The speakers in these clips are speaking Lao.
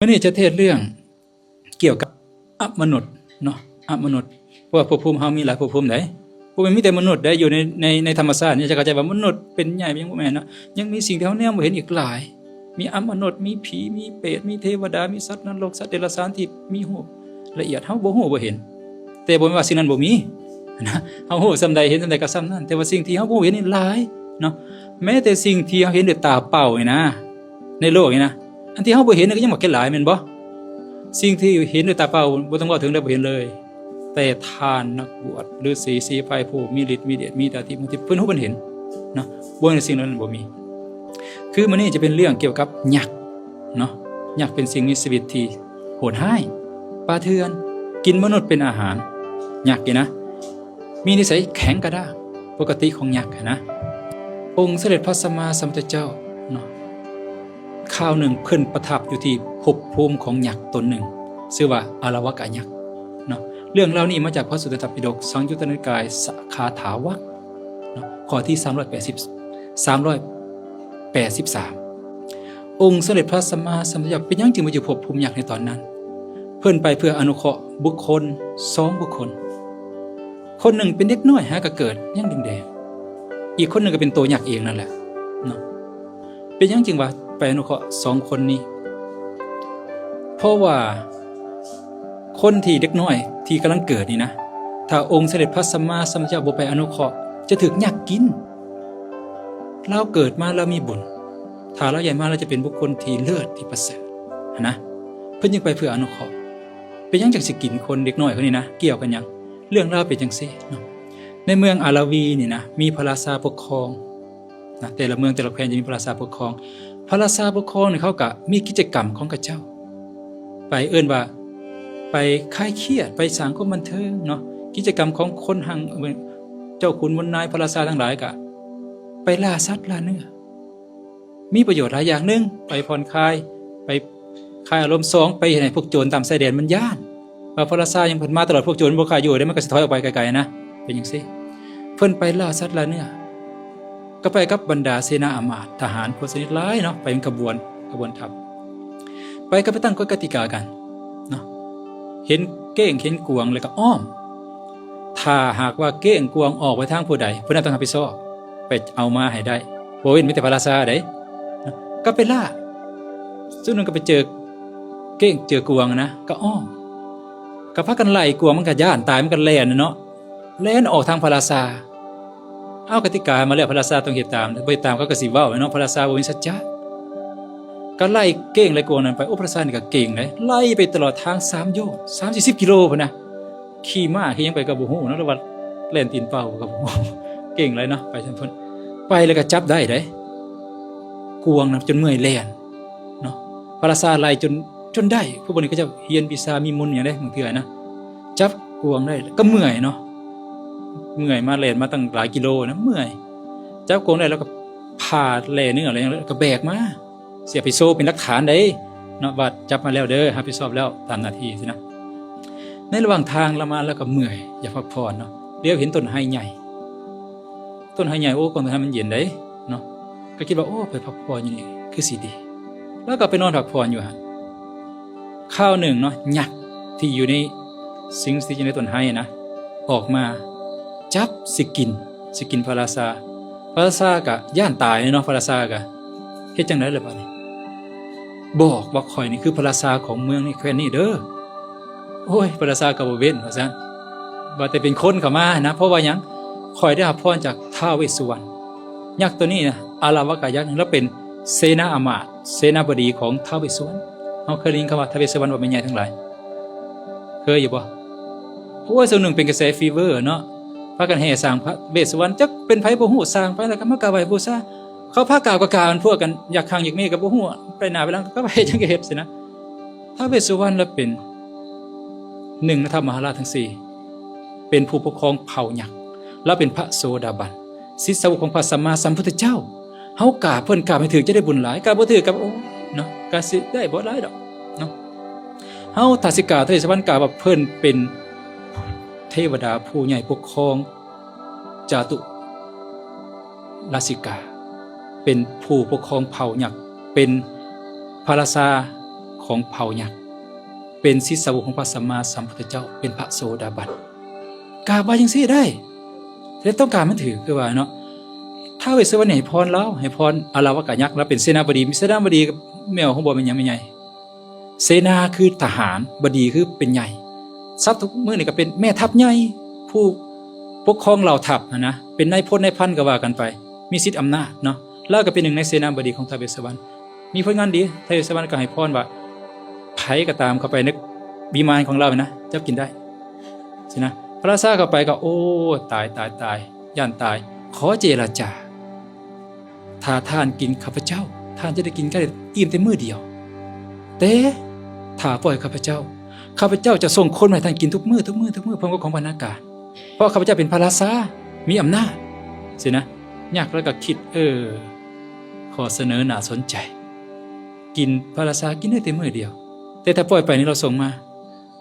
ມື້ນີ້ຈະເທດເລື່ອງກ່ຽວກັບອະມະນຸດເນາະ ອະມະນຸດ ເພາະວ່າພົບພູມເຮົາມີຫຼາຍພົບພູມໃດ໋ ບໍ່ແມ່ນມີແຕ່ມະນຸດໃດ໋ ຢູ່ໃນ ໃນ ໃນທຳມະຊາດນີ້ ຈະເຂົ້າໃຈວ່າມະນຸດເປັນໃຫຍ່ ຍັງບໍ່ແມ່ນເນາະ ຍັງມີສິ່ງທີ່ເຮົາແນມບໍ່ເຫັນອີກຫຼາຍ ມີອະມະນຸດ ມີຜີ ມີເປດ ມີເທວະດາ ມີສັດນະລົກ ສັດເດຍລະສານທີ່ມີຮູບລະອຽດ ເຮົາບໍ່ຮູ້ບໍ່ເຫັນ ແຕ່ບໍ່ແມ່ນວ່າສິ່ງນັ້ນບໍ່ມີນະ ເຮົາຮູ້ສ່ຳໃດ ເຫັນສ່ຳໃດກໍສ່ຳນັ້ນ ແຕ່ວ່າສິ່ງທີ່ເຮົາບໍ່ເຫັນນີ້ຫຼາຍເນາະ ແມ້ແຕ່ສິ່ງທີ່ເຮົາເຫັນດ້ວຍຕາເປົ່ານີ້ນະ ໃນໂລກນີ້ນະ ອັນທີ່ເຮົາບໍ່ເຫັນນີ້ກໍຍັງບັກຫຼາຍແມ່ນບໍ່? ສິ່ງທີ່ເຫັນດ້ວຍຕາເປົ່າບໍ່ຕ້ອງເວົ້າເຖິງເລີຍ ບໍ່ເຫັນເລີຍ ແຕ່ທ່ານນັກບວດ ລືສີ ສີໄພ ຜູ້ມີລິດມີເດດ ມີຕາທິບ ເພິ່ນຮູ້ເພິ່ນເຫັນເນາະ ບໍ່ແມ່ນສິ່ງເຫຼົ່ານັ້ນບໍ່ມີ. ຄືມື້ນີ້ຈະເປັນເລື່ອງກ່ຽວກັບຍັກເນາະ ຍັກເປັນສິ່ງມີຊີວິດທີ່ໂຫດຮ້າຍ ປ່າເຖື່ອນ ກິນມະນຸດເປັນອາຫານ ຍັກນີ້ນະ ມີນິໄສແຂງກະດ້າງ ປົກກະຕິຂອງຍັກຫັ້ນນະ. ອົງສົມເດັດພະສຳມາສຳພຸດທະເຈົ້າເນາະ ຄາວໜຶ່ງເພິ່ນປະທັບຢູ່ທີ່ພົບພູມຂອງຍັກຕົນໜຶ່ງ ຊື່ວ່າອາລະວະກະຍັກເນາະ. ເລື່ອງລາວນີ້ມາຈາກພະສູດຕະປິດົກ ສັງຍຸດຕະນິກາຍ ສະຄາຖາວັກເນາະ ຂໍ້ທີສາມຮ້ອຍແປດສິບ ສາມຮ້ອຍແປດສິບສາມ. ອົງສົມເດັດພະສຳມາສຳພຸດທະເຈົ້າເປັນຫຍັງຈຶ່ງມາຢູ່ພົບພູມຍັກໃນຕອນນັ້ນ? ເພິ່ນໄປເພື່ອອະນຸເຄາະບຸກຄົນສອງບຸກຄົນ ຄົນໜຶ່ງເປັນເດັກນ້ອຍຫາກະເກີດຍັງແດງໆ ອີກຄົນໜຶ່ງກໍເປັນໂຕຍັກເອງນັ້ນແຫຼະເນາະ. ເປັນຫຍັງຈຶ່ງວ່າໄປອະນຸເຄາະສອງຄົນນີ້? ເພາະວ່າຄົນທີ່ເດັກນ້ອຍທີ່ກຳລັງເກີດນີ້ນະ ຖ້າອົງສະເດັດພະສຳມາສຳພຸດທະເຈົ້າບໍ່ໄປອະນຸເຄາະ ຈະຖືກຍັກກິນ. ລາວເກີດມາລາວມີບຸນ ຖ້າລາວໃຫຍ່ມາລາວຈະເປັນບຸກຄົນທີ່ເລີດທີ່ປະເສີດຫັ້ນນະ ເພິ່ນຈຶ່ງໄປເພື່ອອະນຸເຄາະ. ເປັນຫຍັງຈັ່ງຊິກິນຄົນເດັກນ້ອຍຄົນນີ້ນະ? ກ່ຽວກັນຫຍັງ? ເລື່ອງລາວເປັນຈັ່ງຊີ້ເນາະ ໃນເມືອງອາລາວີນີ້ນະ ມີພະລາຊາປົກຄອງນະ ແຕ່ລະເມືອງແຕ່ລະແຂວງຈະມີພະລາຊາປົກຄອງ. ພະລາຊາປົກຄອງນີ້ເຂົາກະມີກິດຈະກຳຂອງເຂົາເຈົ້າ ໄປເອີ້ນວ່າໄປຄາຍຄຽດ ໄປສ້າງຄວາມບັນເທີງເນາະ. ກິດຈະກຳຂອງຄົນຮັ່ງ ເຈົ້າຂຸນມຸນນາຍ ພະລາຊາທັງຫຼາຍກະໄປລ່າສັດລ່າເນື້ອ ມີປະໂຫຍດຫຼາຍຢ່າງ. ໜຶ່ງ ໄປຜ່ອນຄາຍ ໄປຄາຍອາລົມ. ສອງ ໄປເຮັດໃຫ້ພວກໂຈນຕາມຊາຍແດນມັນຢ້ານ ວ່າພະລາຊາຍັງເພິ່ນມາຕະຫຼອດ ພວກໂຈນບໍ່ກ້າຢູ່ເດ້ ມັນກໍຊິຖອຍອອກໄປໄກໆນະ. ເປັນຈັ່ງຊີ້ ເພິ່ນໄປລ່າສັດລ່າເນື້ອ ກໍໄປກັບບັນດາເສນາອາມາດ ທະຫານຄົນຊະນິດຫຼາຍເນາະ ໄປເປັນຂະບວນ ຂະບວນທັບ ໄປກໍໄປຕັ້ງກົດກະຕິກາກັນເນາະ ເຫັນເກ້ງເຫັນກວາງແລ້ວກໍອ້ອມ. ຖ້າຫາກວ່າເກ້ງກວາງອອກໄປທາງຜູ້ໃດ ຜູ້ນັ້ນຕ້ອງຮັບຜິດຊອບ ໄປເອົາມາໃຫ້ໄດ້ ບໍ່ເວັ້ນມີແຕ່ພະລາຊາໃດ໋. ກໍໄປລ່າ ຊຸມໜຶ່ງກໍໄປເຈີເກ້ງເຈີກວາງນະ ກໍອ້ອມ ກໍພາກັນໄລ່ກວາງ ມັນກໍຢ້ານຕາຍ ມັນກໍແລ່ນເນາະ ແລ່ນອອກທາງພະລາຊາ. ເອົາ ກະຕິກາມາແລ້ວ ພະລາຊາຕ້ອງເຮັດຕາມ ບໍ່ເຮັດຕາມເຂົາກໍຊິເວົ້າເນາະ ພະລາຊາບໍ່ມີສັດຈະ. ກໍໄລ່ເກ້ງໄລ່ກວາງນັ້ນໄປ ໂອ້ ພະລາຊານີ້ກໍເກັ່ງເດ້ ໄລ່ໄປຕະຫຼອດທາງສາມໂຍດ ສາມສີ່ສິບກິໂລພຸ້ນນະ. ຂີ່ມ້າຂີ່ຫຍັງໄປກໍບໍ່ຮູ້ເນາະ ຫຼືວ່າແລ່ນຕີນເປົ່າກໍບໍ່ຮູ້ ເກັ່ງຫຼາຍເນາະ ໄປຊັ້ນພຸ້ນ. ໄປແລ້ວກໍຈັບໄດ້ເດ້ ກວາງນະ ຈົນເມື່ອຍແລ່ນເນາະ ພະລາຊາໄລ່ຈົນ ຈົນໄດ້. ພວກນີ້ເຂົາເຈົ້າຮຽນວິຊາມີມົນຫຍັງເດ້ ບາງເທື່ອນະ ຈັບກວາງໄດ້ກໍເມື່ອຍເນາະ ເມື່ອຍມາ ແລ່ນມາຕັ້ງຫຼາຍກິໂລນະ ເມື່ອຍ. ຈັບກວາງໄດ້ແລ້ວກໍຜ່າແລ່ເນື້ອແລ້ວກໍແບກມາ ຊິເອົາໄປໂຊເປັນຫຼັກຖານໄດ້ເນາະ ວ່າຈັບມາແລ້ວເດີ ຮັບຜິດຊອບແລ້ວຕາມໜ້າທີ່ຊີ້ນະ. ໃນລະຫວ່າງທາງລາວມາ ລາວກໍເມື່ອຍ ຢາກພັກຜ່ອນເນາະ ຫຼຽວເຫັນຕົ້ນໄຮໃຫຍ່ ຕົ້ນໄຮໃຫຍ່ ໂອ້ ຕົ້ນໄຮມັນເຢັນໄດເນາະ ກໍຄິດວ່າ ໂອ້ ໄປພັກຜ່ອນຢູ່ນີ້ຄືຊິດີ ລາວກໍໄປນອນພັກຜ່ອນຢູ່ຫັ້ນ. ຄາວໜຶ່ງເນາະ ຍັກທີ່ຢູ່ໃນ ສິ່ງທີ່ຢູ່ໃນຕົ້ນໄຮນະ ອອກມາຈັບຊິກິນ ຊິກິນພະລາຊາ. ພະລາຊາກະຢ້ານຕາຍເນາະ ພະລາຊາກະເຮັດຈັ່ງໃດລະບາດນີ້? ບອກວ່າ ຂ້ອຍນີ້ຄືພະລາຊາຂອງເມືອງນີ້ແຂວງນີ້ເດີ. ໂອ້ຍ ພະລາຊາກໍບໍ່ເວັ້ນວ່າຊັ້ນ ວ່າແຕ່ເປັນຄົນເຂົ້າມານະ ເພາະວ່າຫຍັງ? ຂ້ອຍໄດ້ຮັບພອນຈາກທ້າວເວດສຸວັນ. ຍັກໂຕນີ້ນະ ອາລະວະກະຍັກ ລາວເປັນເສນາອາມາດ ເສນາບໍດີຂອງທ້າວເວດສຸວັນ. ເຮົາເຄີຍໄດ້ຍິນຄຳວ່າທ້າວເວດສຸວັນວ່າແມ່ນໃຫຍ່ທັງຫຼາຍ ເຄີຍຢູ່ບໍ່? ໂອ້ຍ ຊ່ວງໜຶ່ງເປັນກະແສຟີເວີເນາະ ພາກັນແຫ່ສ້າງພະເວດສຸວັນ ຈັກເປັນໃຜບໍ່ຮູ້ ສ້າງໄປແລ້ວກໍມາກາບໄຫວ້ບູຊາ. ເຂົາພາກາບກໍກາບ ອັນພວກກັນຢາກຄັງຢາກມີກໍບໍ່ຮູ້ ໄປໜ້າໄປຫຼັງ ກໍໄປເຮັດຫຍັງກໍເຮັດຊີ້ນະ. ທ້າວເວດສຸວັນລະເປັນໜຶ່ງໃນທ້າວມະຫາລາດທັງສີ່ ເປັນຜູ້ປົກຄອງເຜົ່າຍັກ ລະເປັນພະໂສດາບັນ ສິດສາວົກຂອງພະສຳມາສຳພຸດທະເຈົ້າ. ເຮົາກາບເພິ່ນ ກາບໃຫ້ຖືກຈະໄດ້ບຸນຫຼາຍ ກາບບໍ່ຖືກກໍ ໂອ້ ເນາະ ກະຊິໄດ້ບໍ່ຫຼາຍດອກເນາະ. ເຮົາຖ້າຊິກາບເທວະສະຫວັນ ກາບວ່າເພິ່ນເປັນເທວະດາຜູ້ໃຫຍ່ປົກຄອງຈາຕຸລາສິກາ ເປັນຜູ້ປົກຄອງເຜົ່າຍັກ ເປັນພະລາຊາ ຂອງເຜົ່າຍັກ ເປັນສິດສາວົງຂອງພະສຳມາສຳພຸດທະເຈົ້າ ເປັນພະໂສດາບັນ ກາບໄຫວ້ຈັ່ງຊີ້ໄດ້ ແຕ່ຕ້ອງການມັນຖືກ ຄືວ່າເນາະ ທ້າວເວດສະວັນນີ້ໃຫ້ພອນລາວ ໃຫ້ພອນອາລະວະກະຍັກ ລາວເປັນເສນາບໍດີ ເສນາບໍດີແມ່ນຂອງບໍ່ແມ່ນຫຍັງ ແມ່ໃຫຍ່ ເສນາຄືທະຫານ ບໍດີຄືເປັນໃຫຍ່ ສັບທຸກມື້ນີ້ກໍເປັນແມ່ທັບໃຫຍ່ ຜູ້ປົກຄອງເຫຼົ່າທັບຫັ້ນນະ ເປັນນາຍພົນນາຍພັນກໍວ່າກັນໄປ ມີສິດອຳນາດເນາະ ລາວກໍເປັນໜຶ່ງໃນເສນາບໍດີຂອງທ້າວເວດສະວັນ ມີຜົນງານດີ ທ້າວເວດສະວັນກໍໃຫ້ພອນວ່າ ໃຜກໍຕາມເຂົ້າໄປໃນວິມານຂອງລາວນະ ເຈົ້າກິນໄດ້ ຊີ້ນະ ພະລາຊາເຂົ້າໄປກໍ ໂອ້ ຕາຍ ຕາຍ ຕາຍ ຢ້ານຕາຍ ຂໍເຈລະຈາ ຖ້າທ່ານກິນຂ້າພະເຈົ້າ ທ່ານຈະໄດ້ກິນໄກ່ອີ່ມແຕ່ມື້ດຽວ ແຕ່ຖ້າປ່ອຍຂ້າພະເຈົ້າ ຂ້າພະເຈົ້າຈະສົ່ງຄົນມາໃຫ້ທ່ານກິນທຸກມື້ ທຸກມື້ ທຸກມື້ ພ້ອມກັບຂອງບັນນາການ ເພາະຂ້າພະເຈົ້າເປັນພະລາຊາ ມີອຳນາດ ຊີ້ນະ ຍັກລາວກໍຄິດ ເອີ ຂໍ້ສະເໜີໜ້າສົນໃຈ ກິນ ພະລາຊາກິນໄດ້ແຕ່ມື້ດຽວ ແຕ່ຖ້າປ່ອຍໄປນີ້ລາວສົ່ງມາ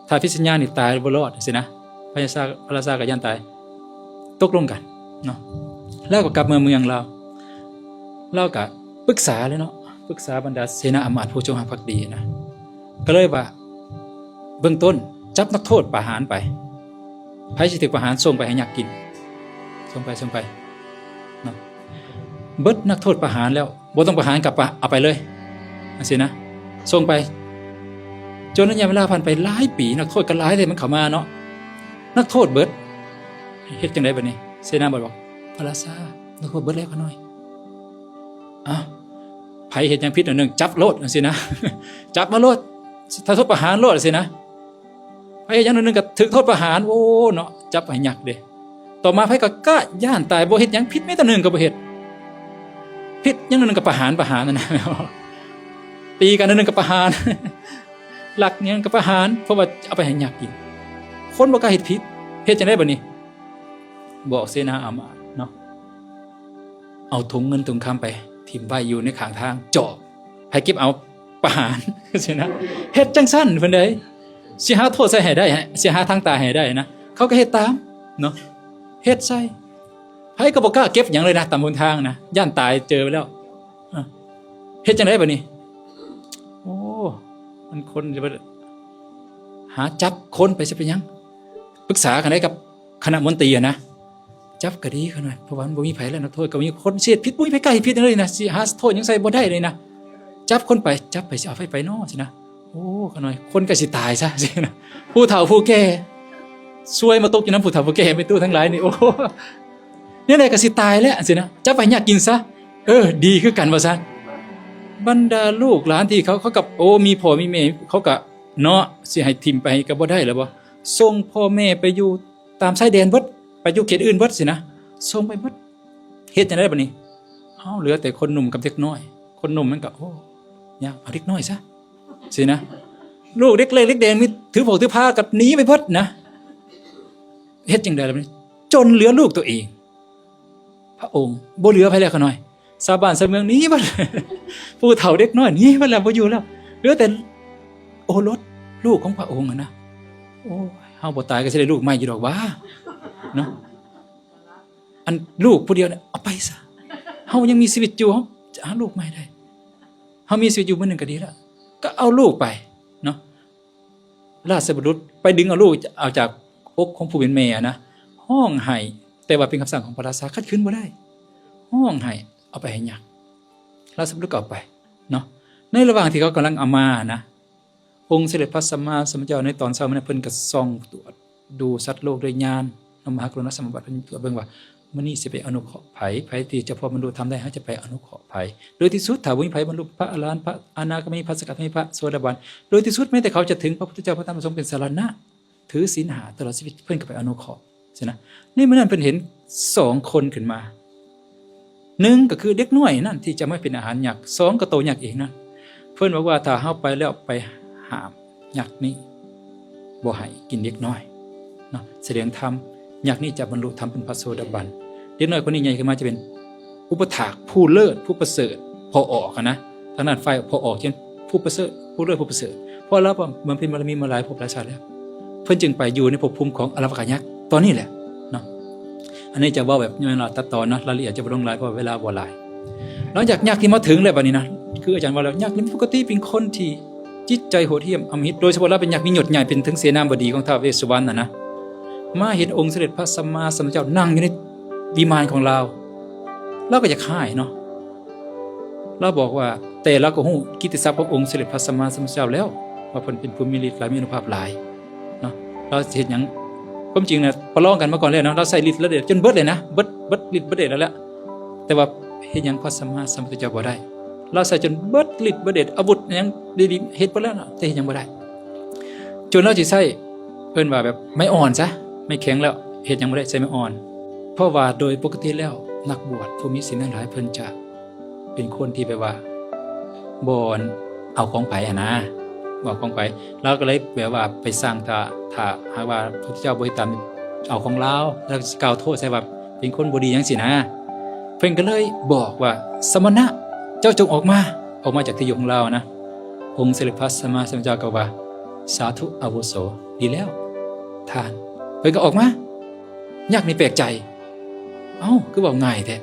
ຖ້າຜິດສັນຍານີ້ຕາຍບໍ່ລອດ ຊີ້ນະ ພະລາຊາ ພະລາຊາກໍຢ້ານຕາຍ ຕົກລົງກັນເນາະ ລາວກໍກັບມາເມືອງລາວ ລາວກໍປຶກສາເລີຍເນາະ ປຶກສາບັນດາເສນາອາມາດຜູ້ຈົງຮັກພັກດີນະ ກໍເລີຍວ່າ ເບື້ອງຕົ້ນຈັບນັກໂທດປະຫານໄປ ໃຜຊິຖືກປະຫານສົ່ງໄປໃຫ້ຍັກກິນ ສົ່ງໄປ ສົ່ງໄປເນາະ ເບິດນັກໂທດປະຫານແລ້ວ ບໍ່ຕ້ອງປະຫານ ກັບປະ ເອົາໄປເລີຍ ຈັ່ງຊີ້ນະ ສົ່ງໄປ ຈົນໄລຍະເວລາຜ່ານໄປຫຼາຍປີ ນັກໂທດກໍຫຼາຍເດ້ ມັນເຂົ້າມາເນາະ ນັກໂທດເບິດ ເຮັດຈັ່ງໃດບັດນີ້ ເສນາບໍດີບອກ ພະລາຊາ ນັກໂທດເບິດແລ້ວຂ້ານ້ອຍ ອ້າວ ໃຜເຮັດຫຍັງຜິດໜ້ອຍໜຶ່ງ ຈັບໂລດ ຈັ່ງຊີ້ນະ ຈັບມາໂລດ ຖ້າໂທດປະຫານໂລດ ຈັ່ງຊີ້ນະ ໃຜເຮັດຫຍັງໜ້ອຍໜຶ່ງກໍຖືກໂທດປະຫານ ໂອ້ ເນາະ ຈັບໃຫ້ຍັກເດ້ ຕໍ່ມາໃຜກໍກະຢ້ານຕາຍ ບໍ່ເຮັດຫຍັງຜິດແມ້ແຕ່ໜຶ່ງກໍບໍ່ເຮັດ ຜິດຫຍັງໜ້ອຍໜຶ່ງກໍປະຫານ ປະຫານນັ້ນນະ ຕີກັນໜ້ອຍໜຶ່ງກໍປະຫານ ລັກຫຍັງກໍປະຫານ ເພາະວ່າເອົາໄປໃຫ້ຍັກກິນ ຄົນບໍ່ກ້າເຮັດຜິດ ເຮັດຈັ່ງໃດບັດນີ້ ບອກເສນາອາມາດເນາະ ເອົາຖົງເງິນຖົງຄຳໄປຖິ້ມໄວ້ຢູ່ໃນຂ້າງທາງ ຈອກ ໃຜເກັບເອົາປະຫານ ຊີ້ນະ ເຮັດຈັ່ງຊັ້ນເພິ່ນເອີຍ ຊິຫາໂທດໃສ່ໃຫ້ໄດ້ ຊິຫາທາງຕາຍໃຫ້ໄດ້ນະ ເຂົາກໍເຮັດຕາມເນາະ ເຮັດໃສ່ ໃຜກໍບໍ່ກ້າເກັບຫຍັງເລີຍນະ ຕາມຫົນທາງນະ ຢ້ານຕາຍເຈີໄປແລ້ວ ເອີ ເຮັດຈັ່ງໃດບັດນີ້ ໂອ້ ມັນຄົນຈະໄປຫາຈັບຄົນໄປ ຊິເປັນຫຍັງ ປຶກສາກັນໄດ້ກັບຄະນະມົນຕີຫັ້ນນະ ຈັບກໍດີຂະນ້ອຍ ເພາະວ່າມັນບໍ່ມີໃຜແລ້ວ ນັກໂທດກໍມີ ຄົນເຮັດຜິດບໍ່ມີໃຜກ້າເຮັດຜິດຫຍັງເລີຍນະ ຊິຫາໂທດຫຍັງໃສ່ບໍ່ໄດ້ເລີຍນະ ຈັບຄົນໄປ ຈັບໄປ ຊິເອົາໃຜໄປເນາະ ຊີ້ນະ ໂອ້ ຂະນ້ອຍ ຄົນກໍຊິຕາຍຊະ ຊີ້ນະ ຜູ້ເຖົ້າຜູ້ແກ່ ຊວຍມາຕົກຢູ່ນຳຜູ້ເຖົ້າຜູ້ແກ່ ແມ່ຕູ້ທັງຫຼາຍນີ້ ໂອ້ ແນວໃດກໍຊິຕາຍແລ້ວ ຊີ້ນະ ຈັບໄປໃຫ້ຍັກກິນຊະ ເອີ ດີຄືກັນ ວ່າຊັ້ນ ບັນດາລູກຫຼານທີ່ເຂົາ ເຂົາກໍ ໂອ້ ມີພໍ່ມີແມ່ ເຂົາກໍ ເນາະ ຊິໃຫ້ຖິ້ມໄປກໍບໍ່ໄດ້ແລ້ວບໍ່ ສົ່ງພໍ່ແມ່ໄປຢູ່ຕາມຊາຍແດນເບິດ ໄປຢູ່ເຂດອື່ນເບິດ ຊີ້ນະ ສົ່ງໄປເບິດ ເຮັດຈັ່ງໃດບັດນີ້ ເອົາ ເຫຼືອແຕ່ຄົນໜຸ່ມກັບເດັກນ້ອຍ ຄົນໜຸ່ມມັນກໍ ໂອ້ ຍາກ ເອົາເດັກນ້ອຍຊະ ຊີ້ນະ ລູກເດັກເລັກເດັກແດງ ມີຖືຜົກຖືພາກໍໜີໄປເບິດນະ ເຮັດຈັ່ງໃດລະບັດນີ້ ຈົນເຫຼືອລູກໂຕເອງ ພະອົງບໍ່ເຫຼືອໃຜແລ້ວຂະນ້ອຍ ຊາວບ້ານຊາວເມືອງໜີເບິດ ຜູ້ເຖົ້າເດັກນ້ອຍໜີເບິດແລ້ວ ບໍ່ຢູ່ແລ້ວ ເຫຼືອແຕ່ໂອລົດ ລູກຂອງພະອົງຫັ້ນນະ ໂອ້ຍ ເຮົາບໍ່ຕາຍກໍຊິໄດ້ລູກໃໝ່ຢູ່ດອກຫວາ ເນາະ ອັນລູກຜູ້ດຽວນີ້ເອົາໄປຊະ ເຮົາຍັງມີຊີວິດຢູ່ ເຮົາຈະຫາລູກໃໝ່ໄດ້ ເຮົາມີຊີວິດຢູ່ມື້ໜຶ່ງກໍດີແລ້ວ ກໍເອົາລູກໄປເນາະ ລາຊະບຸລຸດໄປດຶງເອົາລູກອອກຈາກອົກຂອງຜູ້ເປັນແມ່ນະ ຮ້ອງໄຫ້ ແຕ່ວ່າເປັນຄຳສັ່ງຂອງພະລາຊາ ຂັດຂືນບໍ່ໄດ້ ຮ້ອງໄຫ້ ເອົາໄປໃຫ້ຍັກ ລາຊະບຸລຸດກໍເອົາໄປເນາະ ໃນລະຫວ່າງທີ່ເຂົາກຳລັງເອົາມານະ ອົງສະເດັດພະສຳມາສຳພຸດທະເຈົ້າໃນຕອນເຊົ້າມານັ້ນ ເພິ່ນກໍສ່ອງຕວດ ດູສັດໂລກດ້ວຍຍານ ນຳມະຫາກະລຸນາສະມາບັດ ເພິ່ນກວດເບິ່ງວ່າ ມື້ນີ້ຊິໄປອະນຸເຄາະໃຜ ໃຜທີ່ຈະພໍບັນລຸທຳໄດ້ ເຮົາຈະໄປອະນຸເຄາະໃຜ ໂດຍທີ່ສຸດ ຖ້າບໍ່ມີໃຜບັນລຸພະອະລະຫັນ ພະອະນາຄາມີ ພະສະກະທາຄາມີ ພະໂສດາບັນ ໂດຍທີ່ສຸດ ແມ້ແຕ່ເຂົາຈະເຖິງພະພຸດທະເຈົ້າ ພະທຳ ພະສົງເປັນສະລະນະ ຖືສິນຫ້າຕະຫຼອດຊີວິດ ເພິ່ນກໍໄປອະນຸເຄາະ ຊີ້ນະ ໃນມື້ນັ້ນເພິ່ນເຫັນສອງຄົນຂຶ້ນມາ ໜຶ່ງກໍຄືເດັກນ້ອຍນັ້ນທີ່ຈະມາເປັນອາຫານຍັກ ສອງກໍໂຕຍັກເອງນັ້ນ ເພິ່ນບອກວ່າ ຖ້າເຮົາໄປແລ້ວໄປຫ້າມຍັກນີ້ບໍ່ໃຫ້ກິນເດັກນ້ອຍເນາະ ສະແດງທຳ ຍັກນີ້ຈະບັນລຸທຳເປັນພະໂສດາບັນ ເດັກນ້ອຍຄົນນີ້ໃຫຍ່ຂຶ້ນມາຈະເປັນອຸປະຖາກຜູ້ເລີດຜູ້ປະເສີດ ພໍ່ອອກຫັ້ນນະ ທາງດ້ານຝ່າຍພໍ່ອອກ ເຊັ່ນ ຜູ້ປະເສີດ ຜູ້ເລີດ ຜູ້ປະເສີດ ເພາະລາວບຳເພັນບາລະມີມາຫຼາຍພົບຫຼາຍຊາດແລ້ວ ເພິ່ນຈຶ່ງໄປຢູ່ໃນພົບພູມຂອງອາລະວະກະຍັກຕອນນີ້ແຫຼະເນາະ ອັນນີ້ຈະເວົ້າແບບຍ່ອຍໆ ຕັດຕອນເນາະ ລາຍລະອຽດຈະບໍ່ລົງຫຼາຍ ເພາະເວລາບໍ່ຫຼາຍ ຫຼັງຈາກຍັກທີ່ມາເຖິງແລ້ວບັດນີ້ນະ ຄືອາຈານເວົ້າແລ້ວ ຍັກນີ້ປົກກະຕິເປັນຄົນທີ່ ຈິດໃຈໂຫດຫ້ຽມອຳມະຫິດ, ໂດຍສະເພາະລາວເປັນຍັກມີຍົດໃຫຍ່ ເປັນເຖິງເສນາບໍດີຂອງທ້າວເວດສຸວັນນະນະ, ມາເຫັນອົງສະເດັດພະສຳມາສຳພຸດທະເຈົ້ານັ່ງຢູ່ໃນວິມານຂອງລາວ, ລາວກໍຢາກຮ້າຍເນາະ. ລາວບອກວ່າ ແຕ່ລາວກໍຮູ້ກິດຕິສັບຂອງອົງສະເດັດພະສຳມາສຳພຸດທະເຈົ້າແລ້ວ ວ່າເພິ່ນເປັນຜູ້ມີລິດຫຼາຍ ມີອານຸພາບຫຼາຍເນາະ. ລາວຊິເຮັດຫຍັງ? ຄວາມຈິງນະ ປະລອງກັນມາກ່ອນແລ້ວເນາະ, ລາວໃຊ້ລິດລະເດດຈົນເບິດເລີຍນະ, ເບິດ ເບິດລິດເບິດເດດແລ້ວແຫຼະ, ແຕ່ວ່າເຮັດຫຍັງພະສຳມາສຳພຸດທະເຈົ້າບໍ່ໄດ້. ລາວໃຊ້ຈົນເບິດລິດເບິດເດດ, ອາວຸດຫຍັງໄດ້ດີເຮັດເບິດແລ້ວເນາະ, ແຕ່ເຮັດຫຍັງບໍ່ໄດ້. ຈົນລາວຊິໃຊ້ ເອີ້ນວ່າແບບໄມ້ອ່ອນຊະ, ໄມ້ແຂງແລ້ວເຮັດຫຍັງບໍ່ໄດ້, ໃຊ້ໄມ້ອ່ອນ. ເພາະວ່າໂດຍປົກກະຕິແລ້ວ ນັກບວດຜູ້ມີສິນທັງຫຼາຍ ເພິ່ນຈະເປັນຄົນທີ່ແບບວ່າບໍ່ເອົາຂອງໃຜຫັ້ນນະ, ບໍ່ເອົາຂອງໃຜ. ລາວກໍເລີຍແບບວ່າໄປສ້າງທ່າ, ຖ້າຫາກວ່າພະພຸດທະເຈົ້າບໍ່ເຮັດຕາມ, ເອົາຂອງລາວ, ລາວກໍຊິກ່າວໂທດໃສ່ວ່າເປັນຄົນບໍ່ດີຫຍັງຊີ້ນະ. ເພິ່ນກໍເລີຍບອກວ່າ ສະມະນະ ເຈົ້າຈົ່ງອອກມາ, ອອກມາຈາກທີ່ຢູ່ຂອງລາວນະ. ອົງສະເດັດພະສຳມາສຳພຸດທະເຈົ້າກໍວ່າ ສາທຸອາວຸໂສ, ດີແລ້ວທ່ານ. ເພິ່ນກໍອອກມາ. ຍັກນີ້ແປກໃຈ, ເອົ້າ ຄືເວົ້າງ່າຍແທ້,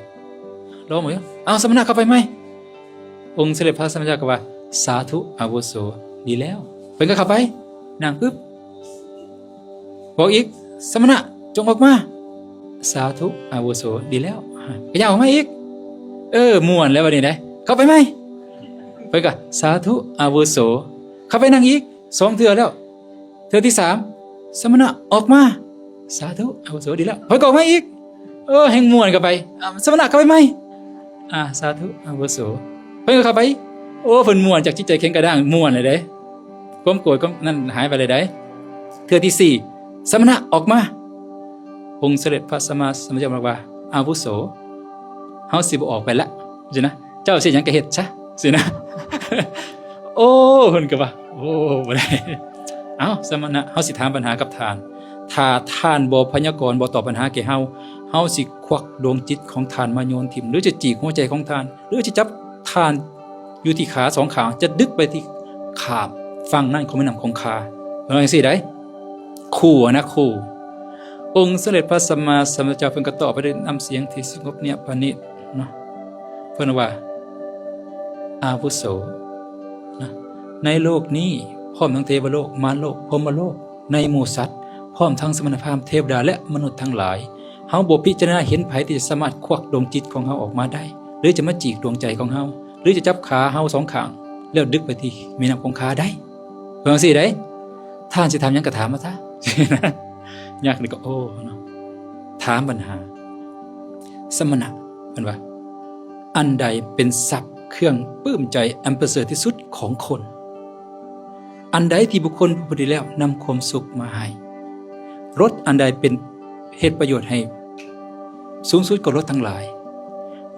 ລອງເບິ່ງ. ເອົາ ສະມະນະເຂົ້າໄປໃໝ່. ອົງສະເດັດພະສຳມາສຳພຸດທະເຈົ້າກໍວ່າ ສາທຸອາວຸໂສ, ດີແລ້ວ. ເພິ່ນກໍເຂົ້າໄປ, ນັ່ງປຶບ. ບອກອີກ, ສະມະນະ ຈົ່ງອອກມາ. ສາທຸອາວຸໂສ, ດີແລ້ວ. ກໍຍັງອອກມາອີກ. ເອີ ມ່ວນແລ້ວບັດນີ້ເດ້, ເຂົ້າໄປໃໝ່. ເພິ່ນກໍ ສາທຸອາວຸໂສ, ເຂົ້າໄປນັ່ງອີກ. ສອງເທື່ອແລ້ວ. ເທື່ອທີສາມ ສະມະນະອອກມາ. ສາທຸອາວຸໂສ, ດີແລ້ວ. ຂ້ອຍກໍອອກມາອີກ. ເອີ ແຮ່ງມ່ວນເຂົ້າໄປ. ອາ ສະມະນະເຂົ້າໄປໃໝ່. ອາ ສາທຸອາວຸໂສ. ເພິ່ນກໍເຂົ້າໄປ. ໂອ້ ເພິ່ນມ່ວນ, ຈາກຈິດໃຈແຂງກະດ້າງ ມ່ວນເລີຍເດ້, ຄວາມໂກດຄວາມນັ້ນຫາຍໄປເລີຍເດ້. ເທື່ອທີສີ່ ສະມະນະອອກມາ. ອົງສະເດັດພະສຳມາສຳພຸດທະເຈົ້າບອກວ່າ ອາວຸໂສ, ເຮົາຊິບໍ່ອອກໄປລະ ຊີ້ນະ, ເຈົ້າຊິເຮັດຫຍັງກໍເຮັດຊະ ຊີ້ນະ. ໂອ້ ເພິ່ນກໍວ່າ ໂອ້ ບໍ່ໄດ້. ເອົ້າ ສະມະນະ, ເຮົາຊິຖາມບັນຫາກັບທ່ານ. ຖ້າທ່ານບໍ່ພະຍາກອນ, ບໍ່ຕອບບັນຫາແກ່ເຮົາ, ເຮົາຊິຄວັກດວງຈິດຂອງທ່ານມາໂຍນຖິ້ມ ຫຼື ຈະຈີກຫົວໃຈຂອງທ່ານ ຫຼື ຈະຈັບທ່ານຢູ່ທີ່ຂາສອງຂ້າງ, ຈະດຶກໄປທີ່ຂ້າມຝັ່ງນັ້ນຂອງແມ່ນ້ຳຄົງຄາ. ເພິ່ນວ່າຈັ່ງຊີ້ໃດ໋. ຂູ່ນະ ຂູ່. ອົງສຳເລັດພະສຳມາສຳພຸດທະເຈົ້າເພິ່ນກໍຕອບໄປດ້ວຍນ້ຳສຽງທີ່ສະຫງົບເນຍບປານີດເນາະ. ເພິ່ນວ່າ ອາວຸໂສ ນະ ໃນໂລກນີ້ ພ້ອມທັງເທວະໂລກ, ມານໂລກ, ພົມມະໂລກ, ໃນໝູ່ສັດ, ພ້ອມທັງສະມະນະພາມ, ເທວະດາ ແລະ ມະນຸດທັງຫຼາຍ, ເຮົາບໍ່ພິຈາລະນາເຫັນໃຜທີ່ຈະສາມາດຄວັກດວງຈິດຂອງເຮົາອອກມາໄດ້ ຫຼື ຈະມາຈີກດວງໃຈຂອງເຮົາ ຫຼື ຈະຈັບຂາເຮົາສອງຂ້າງ ແລ້ວດຶກໄປທີ່ແມ່ນ້ຳຄົງຄາໄດ້. ເພິ່ນວ່າຈັ່ງຊີ້ໃດ໋. ທ່ານຊິຖາມຫຍັງກໍຖາມມາຊະ. ຍັກນີ້ກໍ ໂອ້ ເນາະ ຖາມບັນຫາ. ສະມະນະ ເພິ່ນວ່າ ອັນໃດເປັນຊັບເຄື່ອງປຶ້ມໃຈອັນປະເສີດທີ່ສຸດຂອງຄົນ? ອັນໃດທີ່ບຸກຄົນຜູ້ປະຕິບັດດີແລ້ວນຳຄວາມສຸກມາໃຫ້? ລົດອັນໃດເປັນເຮັດປະໂຫຍດໃຫ້ສູງສຸດກວ່າລົດທັງຫຼາຍ?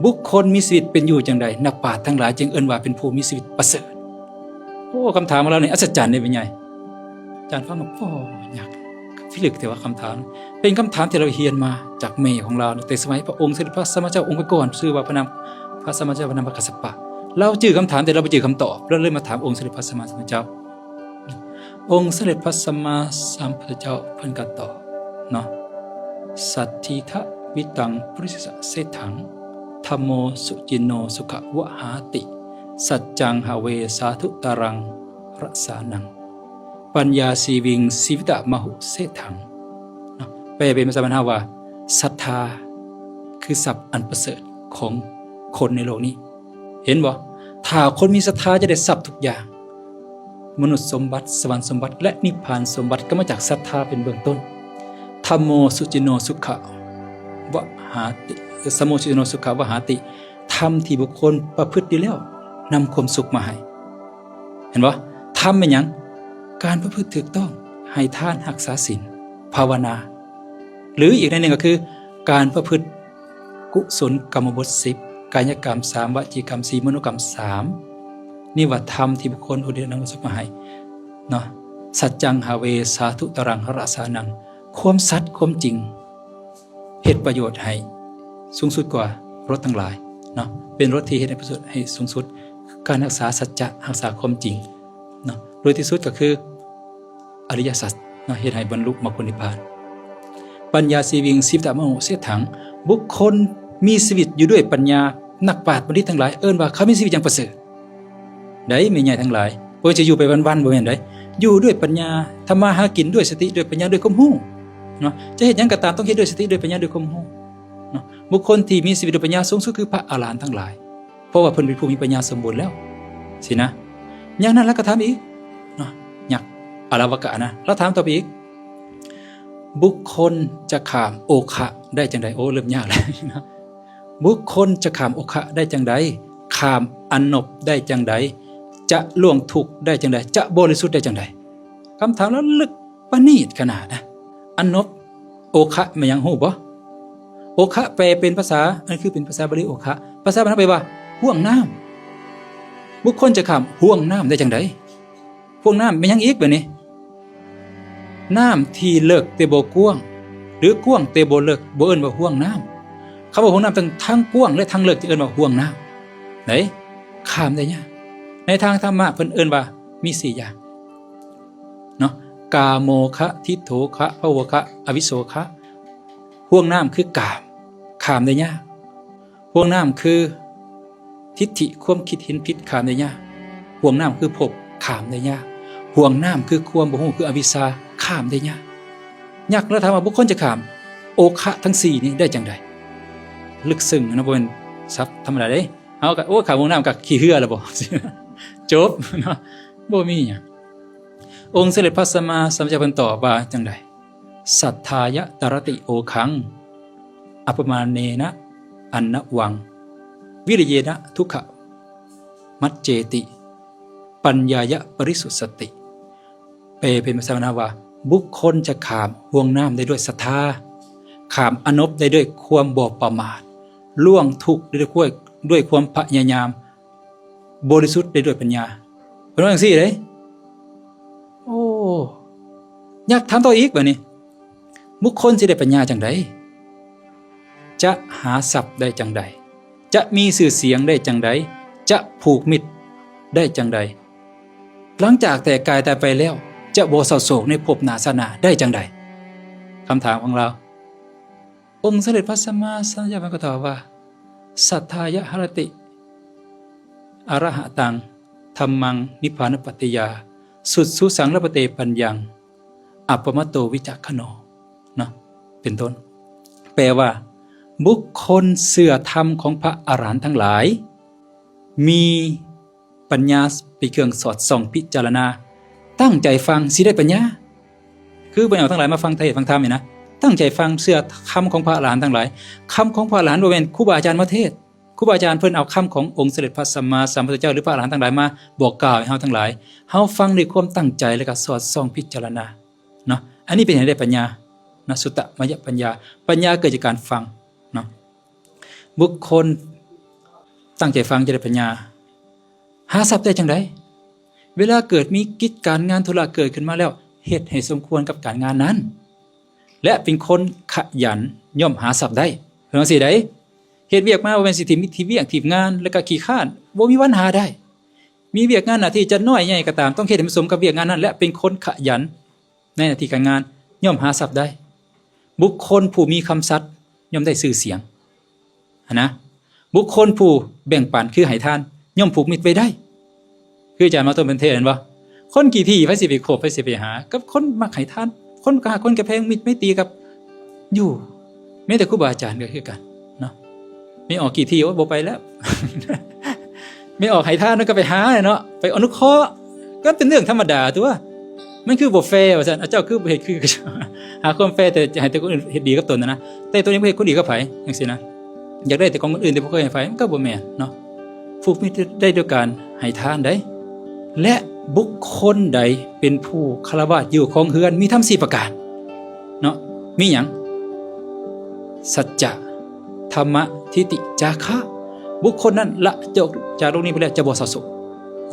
ບຸກຄົນມີຊີວິດເປັນຢູ່ຈັ່ງໃດ ນັກປາດທັງຫຼາຍຈຶ່ງເອີ້ນວ່າເປັນຜູ້ມີຊີວິດປະເສີດ? ໂອ້ ຄຳຖາມຂອງລາວນີ້ອັດສະຈັນເດ້ ແມ່ໃຫຍ່. ອາຈານຟັງແລ້ວ ໂອ້ ຍາກ ພິລຶກແຕ່ວ່າຄຳຖາມ ເປັນຄຳຖາມທີ່ລາວຮຽນມາຈາກແມ່ຂອງລາວ ແຕ່ສະໄໝພະອົງສຳເດັດພະສຳມາສຳພຸດທະເຈົ້າອົງກ່ອນໆ ຊື່ວ່າພະນາມ ພະສຳມາສຳພຸດທະເຈົ້າ ພະນາມມະກັດສະປະ. ລາວຈື່ຄຳຖາມ ແຕ່ລາວບໍ່ຈື່ຄຳຕອບ ລາວເລີຍມາຖາມອົງສຳເດັດພະສຳມາສຳພຸດທະເຈົ້າ. ອົງສຳເລັດພະສຳມາສຳພຸດທະເຈົ້າເພິ່ນກໍຕອບເນາະ ສັດຖີທະວິຕັງ ປຸລິສະເສດຖັງ ທຳໂມ ສຸຈິນໂນ ສຸຂະວະຫາຕິ ສັດຈັງຫະເວ ສາທຸຕາລັງ ຣະສານັງ ປັນຍາຊີວິງ ຊີວິຕະມະຫຸເສດຖັງ ເນາະ. ແປເປັນພາສາບ້ານເຮົາວ່າ ສັດທາຄືຊັບອັນປະເສີດຂອງຄົນໃນໂລກນີ້. ເຫັນບໍ່? ຖ້າຄົນມີສັດທາຈະໄດ້ຊັບທຸກຢ່າງ ມະນຸດສົມບັດ, ສະຫວັນສົມບັດ ແລະ ນິບພານສົມບັດ ກໍມາຈາກສັດທາເປັນເບື້ອງຕົ້ນ. ທຳໂມ ສຸຈິນໂນ ສຸຂະວະຫາຕິ ທຳໂມ ສຸຈິນໂນ ສຸຂະວະຫາຕິ ທຳທີ່ບຸກຄົນປະພຶດດີແລ້ວນຳຄວາມສຸກມາໃຫ້. ເຫັນບໍ່? ທຳແມ່ນຫຍັງ? ການປະພຶດຖືກຕ້ອງ, ໃຫ້ທານ, ຮັກສາສິນ, ພາວະນາ ຫຼື ອີກໃນໜຶ່ງກໍຄື ການປະພຶດກຸສົນກຳມະບົດສິບ, ກາຍະກຳສາມ, ວະຈີກຳສີ່, ມະໂນກຳສາມ. ນີ້ວ່າທຳທີ່ບຸກຄົນຜູ້ໃດນຳມາສົບມາໃຫ້ເນາະ. ສັດຈັງຫາເວ ສາທຸຕາລັງ ຮະລະສານັງ. ຄວາມສັດ, ຄວາມຈິງ ເຮັດປະໂຫຍດໃຫ້ສູງສຸດກວ່າລົດທັງຫຼາຍເນາະ. ເປັນລົດທີ່ເຮັດໃຫ້ປະໂຫຍດໃຫ້ສູງສຸດ. ການຮັກສາສັດຈະ, ຮັກສາຄວາມຈິງເນາະ. ໂດຍທີ່ສຸດກໍຄື ອະລິຍະສັດເນາະ ເຮັດໃຫ້ບັນລຸມັກຜົນນິບພານ. ປັນຍາຊີວິງ ຊີວິຕະມະຫຸເສດຖັງ ບຸກຄົນມີຊີວິດຢູ່ດ້ວຍປັນຍາ. ນັກປາດບັນດິດທັງຫຼາຍເອີ້ນວ່າເຂົາມີຊີວິດຢ່າງປະເສີດໃດ໋ ແມ່ໃຫຍ່ທັງຫຼາຍ. ບໍ່ແມ່ນຊິຢູ່ໄປວັນໆ ບໍ່ແມ່ນໃດ. ຢູ່ດ້ວຍປັນຍາ, ທຳມາຫາກິນດ້ວຍສະຕິ, ດ້ວຍປັນຍາ, ດ້ວຍຄວາມຮູ້ເນາະ. ຈະເຮັດຫຍັງກໍຕາມ ຕ້ອງເຮັດດ້ວຍສະຕິ, ດ້ວຍປັນຍາ, ດ້ວຍຄວາມຮູ້ເນາະ. ບຸກຄົນທີ່ມີຊີວິດດ້ວຍປັນຍາສູງສຸດຄືພະອະລະຫັນທັງຫຼາຍ, ເພາະວ່າເພິ່ນເປັນຜູ້ມີປັນຍາສົມບູນແລ້ວ ຊີ້ນະ. ຢ່າງນັ້ນລະກໍຖາມອີກເນາະ, ຍັກອາລະວະກະນະ, ລະຖາມຕໍ່ໄປອີກ, ບຸກຄົນຈະຂ້າມໂອຄະໄດ້ຈັ່ງໃດ? ໂອ້ ເລີ່ມຍາກແລ້ວນະ. ບຸກຄົນຈະຂ້າມໂອຄະໄດ້ຈັ່ງໃດ? ຂ້າມອະນົບໄດ້ຈັ່ງໃດ? ຈະລ່ວງທຸກໄດ້ຈັ່ງໃດ? ຈະບໍລິສຸດໄດ້ຈັ່ງໃດ? ຄຳຖາມລະເລິກປະນີດຂະໜາດນະ. ອະນົບ ໂອຄະແມ່ນຫຍັງຮູ້ບໍ່? ໂອຄະແປເປັນພາສາ, ອັນຄືເປັນພາສາບາລີໂອຄະ, ພາສາບາລີເຮົາແປວ່າຫ້ວງນ້ຳ. ບຸກຄົນຈະຂ້າມຫ້ວງນ້ຳໄດ້ຈັ່ງໃດ? ຫ້ວງນ້ຳແມ່ນຫຍັງອີກບາດນີ້? ນ້ຳທີ່ເລິກແຕ່ບໍ່ກວ້າງ ຫຼື ກວ້າງແຕ່ບໍ່ເລິກ ບໍ່ເອີ້ນວ່າຫ້ວງນ້ຳ. ຄຳວ່າຫ້ວງນ້ຳຕ້ອງທັງກວ້າງ ແລະ ທັງເລິກ ຈຶ່ງເອີ້ນວ່າຫ້ວງນ້ຳ. ໄດ້ ຂ້າມໄດ້ຍາກ. ໃນທາງທຳມະເພິ່ນເອີ້ນວ່າມີສີ່ຢ່າງເນາະ, ກາໂມຄະ, ທິດໂທຄະ, ພະໂວຄະ, ອະວິໂຊຄະ. ຫ້ວງນ້ຳຄືກາມ, ຂ້າມໄດ້ຍາກ. ຫ່ວງນ້ຳຄືທິດຖິ, ຄວາມຄິດເຫັນຜິດ, ຂ້າມໄດ້ຍາກ. ຫ່ວງນ້ຳຄືພົບ, ຂ້າມໄດ້ຍາກ. ຫ່ວງນ້ຳຄືຄວາມບໍ່ຮູ້, ຄືອະວິຊຊາ, ຂ້າມໄດ້ຍາກ. ຍາກແລ້ວ ຖາມວ່າບຸກຄົນຈະຂ້າມໂອຄະທັງສີ່ນີ້ໄດ້ຈັ່ງໃດ? ເລິກເຊິ່ງນະ, ບໍ່ແມ່ນສັບທຳມະດາເດ້. ເຮົາກໍ ໂອ້ ຂ້າມຫ່ວງນ້ຳກໍຂີ່ເຮືອແລ້ວບໍ່? ຈົບເນາະ, ບໍ່ມີຫຍັງ. ອົງສຳເລັດພະສຳມາສຳພຸດທະເຈົ້າເພິ່ນຕອບວ່າຈັ່ງໃດ? ສັດທາຍະ ຕະລະຕິ ໂອຄັງ ອັບປະມາເນນະ ອັນນະວັງ ວິລິເຍນະ ທຸກຂະມັດເຈຕິ ປັນຍາຍະ ປະລິສຸດສະຕິ. ແປເປັນພາສາລາວວ່າ ບຸກຄົນຈະຂ້າມຫ່ວງນ້ຳໄດ້ດ້ວຍສັດທາ, ຂ້າມອະນົບໄດ້ດ້ວຍຄວາມບໍ່ປະໝາດ, ລ່ວງທຸກໄດ້ດ້ວຍ ດ້ວຍຄວາມພະຍາຍາມ, ບໍລິສຸດໄດ້ດ້ວຍປັນຍາ. ເພິ່ນວ່າຈັ່ງຊີ້ເດ້. ໂອ້ ຢາກຖາມຕໍ່ອີກບາດນີ້, ບຸກຄົນຊິໄດ້ປັນຍາຈັ່ງໃດ? ຈະຫາຊັບໄດ້ຈັ່ງໃດ? ຈະມີຊື່ສຽງໄດ້ຈັ່ງໃດ? ຈະຜູກມິດໄດ້ຈັ່ງໃດ? ຫຼັງຈາກແຕກກາຍຕາຍໄປແລ້ວ ຈະບໍ່ເສົ້າໂສກໃນພົບໜ້າຊາດໜ້າໄດ້ຈັ່ງໃດ? ຄຳຖາມຂອງລາວ. ອົງສຳເລັດພະສຳມາສຳພຸດທະເຈົ້າເພິ່ນກໍຕອບວ່າ ສັດທາຍະ ຫະຣະຕິ ອະລະຫະຕັງ ທຳມັງ ນິບພານະປັດຕິຍາ ສຸດສຸສັງ ລັບພະເຕ ປັນຍັງ ອັບປະມາໂຕ ວິຈັກຂະໂນ ເນາະ ເປັນຕົ້ນ. ແປວ່າ ບຸກຄົນເຊື່ອທຳຂອງພະອະລະຫັນທັງຫຼາຍ ມີ ປັນຍາເປັນເຄື່ອງສອດສ່ອງພິຈາລະນາ, ຕັ້ງໃຈຟັງຊິໄດ້ປັນຍາ. ຄືພວກເຮົາທັງຫຼາຍມາຟັງເທດຟັງທຳນີ້ນະ, ຕັ້ງໃຈຟັງເຊື່ອຄຳຂອງພະອະລະຫັນທັງຫຼາຍ. ຄຳຂອງພະອະລະຫັນບໍ່ແມ່ນຄູບາອາຈານມາເທດ. ຄູບາອາຈານເພິ່ນເອົາຄຳຂອງອົງສຳເລັດພະສຳມາສຳພຸດທະເຈົ້າ ຫຼື ພະອະລະຫັນທັງຫຼາຍມາບອກກ່າວໃຫ້ເຮົາທັງຫຼາຍ. ເຮົາຟັງດ້ວຍຄວາມຕັ້ງໃຈ ແລະ ກໍສອດສ່ອງພິຈາລະນາເນາະ. ອັນນີ້ເປັນໃຫ້ໄດ້ປັນຍາເນາະ, ສຸຕະມະຍະປັນຍາ. ປັນຍາເກີດຈາກການຟັງເນາະ. ບຸກຄົນຕັ້ງໃຈຟັງຈະໄດ້ປັນຍາ. ຫາຊັບໄດ້ຈັ່ງໃດ? ເວລາເກີດມີກິດການງານທຸລະເກີດຂຶ້ນມາແລ້ວ ເຮັດໃຫ້ສົມຄວນກັບການງານນັ້ນ ແລະ ເປັນຄົນຂະຫຍັນ ຍ່ອມຫາຊັບໄດ້. ເພິ່ນວ່າຊີ້ໃດ໋, ເຮັດວຽກມາບໍ່ແມ່ນຊິຖິ້ມ ຖິ້ມວຽກ ຖິ້ມງານ ແລ້ວກໍຂີ້ຄ້ານ, ບໍ່ມີວັນຫາໄດ້. ມີວຽກງານໜ້າທີ່ຈະນ້ອຍໃຫຍ່ກໍຕາມ, ຕ້ອງເຮັດໃຫ້ມັນສົມກັບວຽກງານນັ້ນ ແລະ ເປັນຄົນຂະຫຍັນ ໃນໜ້າທີ່ການງານ ຍ່ອມຫາຊັບໄດ້. ບຸກຄົນຜູ້ມີຄຳສັດ ຍ່ອມໄດ້ຊື່ສຽງຫັ້ນນະ. ບຸກຄົນຜູ້ແບ່ງປັນ ຄືໃຫ້ທານ ຍ່ອມຜູກມິດໄວ້ໄດ້. ຄືອາຈານມາຕົ້ນເພິ່ນເທດແມ່ນບໍ່? ຄົນຂີ້ຖີ່ ໃຜຊິໄປຄົບ ໃຜຊິໄປຫາ ກັບຄົນມັກໃຫ້ທານ, ຄົນກະຮັກຄົນກະແພງ, ມິດໄມຕີກັບຢູ່. ແມ້ແຕ່ຄູບາອາຈານກໍຄືກັນເນາະ. ແມ່ອອກຂີ້ຖີ່ ໂອ້ຍ ບໍ່ໄປແລ້ວ. ແມ່ອອກໃຫ້ທານ ມັນກໍໄປຫາເນາະ, ໄປອະນຸເຄາະ, ກໍເປັນເລື່ອງທຳມະດາຕົວະ. ມັນຄືບໍ່ແຟວ່າຊັ້ນ, ເຈົ້າຄືບໍ່ເຮັດຄື ຫາຄວາມແຟ ແຕ່ຈະໃຫ້ແຕ່ຄົນອື່ນເຮັດດີກັບຕົນນະ, ແຕ່ຕົນເອງບໍ່ເຮັດຜົນດີກັບໃຜ ຈັ່ງຊີ້ນະ. ຢາກໄດ້ແຕ່ຂອງຄົນອື່ນ ແຕ່ບໍ່ເຄີຍໃຫ້ໃຜ ມັນກໍບໍ່ແມ່ນເນາະ. ຜູກມິດໄດ້ດ້ວຍການໃຫ້ທານໃດ໋. ແລະ ບຸກຄົນໃດເປັນຜູ້ຄາລະວາດຢູ່ຄອງເຮືອນ ມີທຳສີ່ປະການເນາະ. ມີຫຍັງ? ສັດຈະ, ທຳມະ, ທິດຖິ, ຈາຄະ. ບຸກຄົນນັ້ນລະຈາກໂລກນີ້ໄປແລ້ວ ຈະບໍ່ເສົ້າໂສກ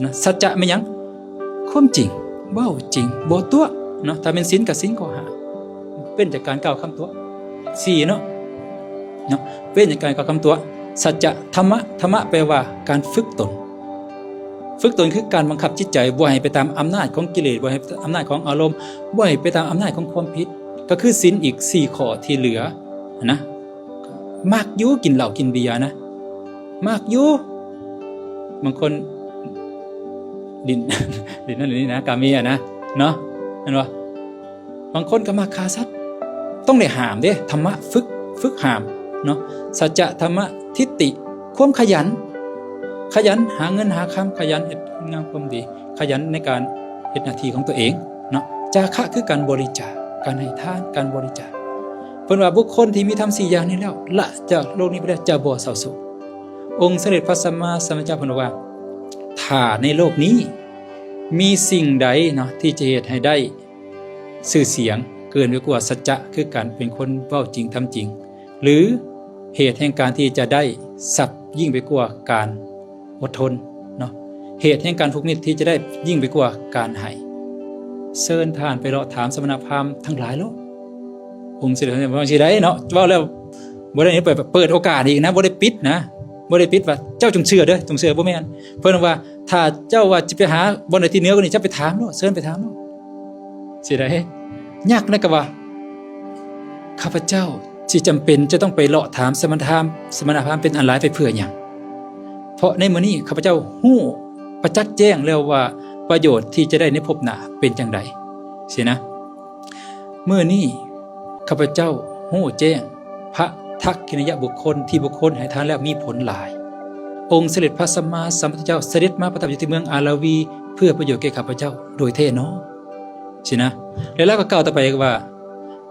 ນະ. ສັດຈະແມ່ນຫຍັງ? ຄວາມຈິງ, ເວົ້າຈິງ, ບໍ່ຕົວະເນາະ. ຖ້າແມ່ນສິນກໍສິນຂໍ້ຫ້າ, ເວັ້ນຈາກການກ່າວຄຳຕົວະ. ສີ່ເນາະ ເນາະ ເວັ້ນຈາກການກ່າວຄຳຕົວະ. ສັດຈະ, ທຳມະ, ທຳມະແປວ່າການຝຶກຕົນ. ຝຶກຕົນຄືການບັງຄັບຈິດໃຈ ບໍ່ໃຫ້ໄປຕາມອຳນາດຂອງກິເລດ, ບໍ່ໃຫ້ອຳນາດຂອງອາລົມ, ບໍ່ໃຫ້ໄປຕາມອຳນາດຂອງຄວາມຜິດ. ກໍຄືສິນອີກສີ່ຂໍ້ທີ່ເຫຼືອຫັ້ນນະ. ມັກຢູ່ກິນເຫຼົ້າກິນເບຍນະ, ມັກຢູ່. ບາງຄົນ ຫຼິ້ນ ຫຼິ້ນນັ້ນຫຼິ້ນນີ້ນະ ກາເມອະນະ ເນາະ ແມ່ນບໍ່? ບາງຄົນກໍມັກຂ້າສັດ ຕ້ອງໄດ້ຫ້າມເດ້ ທຳມະຝຶກ ຝຶກຫ້າມເນາະ ສັດຈະ ທຳມະ ທິດຕິ ຄວາມຂະຫຍັນ ຂະຫຍັນຫາເງິນຫາຄຳ ຂະຫຍັນເຮັດງານຄວາມດີ ຂະຫຍັນໃນການເຮັດໜ້າທີ່ຂອງຕົວເອງເນາະ ຈາຄະ ຄືການບໍລິຈາກ ການໃຫ້ທານ ການບໍລິຈາກ ເພິ່ນວ່າບຸກຄົນທີ່ມີທຳສີ່ຢ່າງນີ້ແລ້ວ ລະຈາກໂລກນີ້ໄປແລ້ວຈະບໍ່ເສົ້າໂສກ. ອົງສະເດັດພະສຳມາສຳພຸດທະເຈົ້າເພິ່ນວ່າ ຖ້າໃນໂລກນີ້ມີສິ່ງໃດເນາະ ທີ່ຈະເຮັດໃຫ້ໄດ້ຊື່ສຽງເກີນໄປກວ່າສັດຈະ ຄືການເປັນຄົນເວົ້າຈິງທຳຈິງ ຫຼື ເຫດແຫ່ງການທີ່ຈະໄດ້ຊັບຍິ່ງໄປກວ່າການອົດທົນເນາະ ເຫດແຫ່ງການຜູກມິດທີ່ຈະໄດ້ຍິ່ງໄປກວ່າການໃຫ້ ເຊີນທ່ານໄປເລາະຖາມສະມະນະພາມທັງຫຼາຍໂລດ. ອົງສະເດັດພະສຳມາສຳພຸດທະເຈົ້າວ່າຊີ້ໃດເນາະ ເວົ້າແລ້ວບໍ່ໄດ້ເປີດ ເປີດໂອກາດອີກນະ ບໍ່ໄດ້ປິດນະ ບໍ່ໄດ້ປິດວ່າເຈົ້າຈົ່ງເຊື່ອເດີ ຈົ່ງເຊື່ອ ບໍ່ແມ່ນ. ເພິ່ນວ່າ ຖ້າເຈົ້າວ່າຈະໄປຫາບ່ອນໃດທີ່ເໜືອກວ່ານີ້ ເຈົ້າໄປຖາມໂລດ ເຊີນໄປຖາມໂລດ ຊິໄດ້. ຍັກນັ້ນກໍວ່າ ຂ້າພະເຈົ້າຊິຈຳເປັນຈະຕ້ອງໄປເລາະຖາມສະມະນະພາມ ສະມະນະພາມເປັນອັນຫຼາຍໄປເພື່ອຫຍັງ? ເພາະໃນມື້ນີ້ຂ້າພະເຈົ້າຮູ້ປະຈັກແຈ້ງແລ້ວວ່າປະໂຫຍດທີ່ຈະໄດ້ໃນພົບໜ້າເປັນຈັ່ງໃດ ຊີ້ນະ. ມື້ນີ້ຂ້າພະເຈົ້າຮູ້ແຈ້ງພະທັກຂິນະຍະບຸກຄົນທີ່ບຸກຄົນໃຫ້ທານແລ້ວມີຜົນຫຼາຍ. ອົງສະເດັດພະສຳມາສຳພຸດທະເຈົ້າສະເດັດມາປະທັບຢູ່ທີ່ເມືອງອາລາວີ ເພື່ອປະໂຫຍດແກ່ຂ້າພະເຈົ້າໂດຍແທ້ໜໍ ຊີ້ນະ. ແລ້ວລາວກໍກ່າວຕໍ່ໄປອີກວ່າ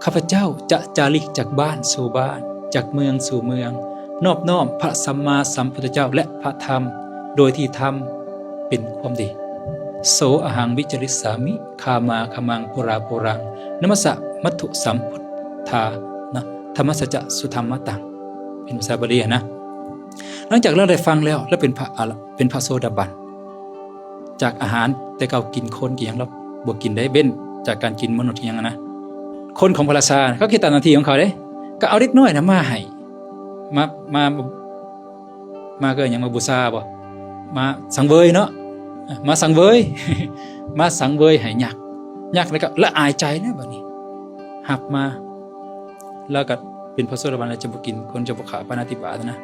ຂ້າພະເຈົ້າຈະຈາລິກຈາກບ້ານສູ່ບ້ານ ຈາກເມືອງສູ່ເມືອງ ນອບນ້ອມພະສຳມາສຳພຸດທະເຈົ້າ ແລະ ພະທຳ ໂດຍທີ່ທຳເປັນຄວາມດີ. ໂສອະຫັງວິຈາລິສາມິ ຄາມາຄາມັງ ປຸຣາປຸຣັງ ນະມັດສະມັດຖຸສຳພຸດທານະ ທຳມັດສະຈະສຸທຳມະຕັງ ເປັນພາສາບາລີນະ. ຫຼັງຈາກລາວໄດ້ຟັງແລ້ວ ລາວເປັນພະອະລະ ເປັນພະໂສດາບັນ ຈາກອາຫານແຕ່ເກົ່າກິນຄົນກິນຫຍັງ ລາວບໍ່ກິນໄດ້ ເວັ້ນຈາກການກິນມະນຸດຫຍັງນະ. ຄົນຂອງພະລາຊາເຂົາເຮັດຕາມໜ້າທີ່ຂອງເຂົາເດ້ ກໍເອົາເດັກນ້ອຍນະມາໃຫ້ ມາ ມາ ມາເອີ້ນຫຍັງ ມາບູຊາບໍ ມາສັງເຫວີຍເນາະ ມາສັງເຫວີຍ ມາສັງເຫວີຍໃຫ້ຍັກ ຍັກແລ້ວກໍລະອາຍໃຈແລ້ວບາດນີ້ ຮັບມາ ແລ້ວກໍເປັນພະໂສດາບັນແລ້ວຈະບໍ່ກິນຄົນ ຈະບໍ່ຂ້າປານາຕິບາຕນະ